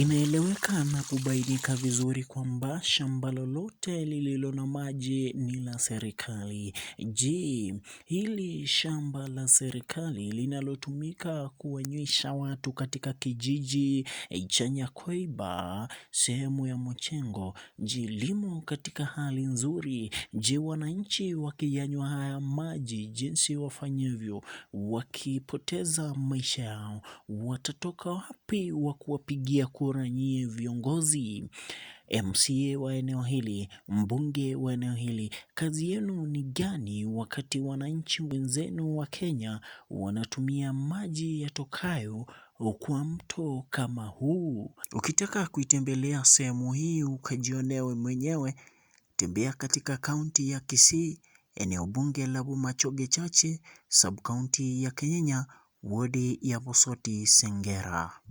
Inaeleweka na kubainika vizuri kwamba shamba lolote lililo na maji ni la serikali. Je, hili shamba la serikali linalotumika kuwanywesha watu katika kijiji cha Nyakoiba sehemu ya Mochengo, je, limo katika hali nzuri? Je, wananchi wakiyanywa haya maji jinsi wafanyavyo wakipoteza maisha yao watatoka wapi wa kuwapigia kura nyie viongozi? MCA wa eneo hili, mbunge wa eneo hili, kazi yenu ni gani wakati wananchi wenzenu wa Kenya wanatumia maji yatokayo kwa mto kama huu? Ukitaka kuitembelea sehemu hii ukajionee mwenyewe, tembea katika kaunti ya Kisii, eneo bunge la Bomachoge Chache, sub-kaunti ya Kenyenya, wodi ya Bosoti Sengera.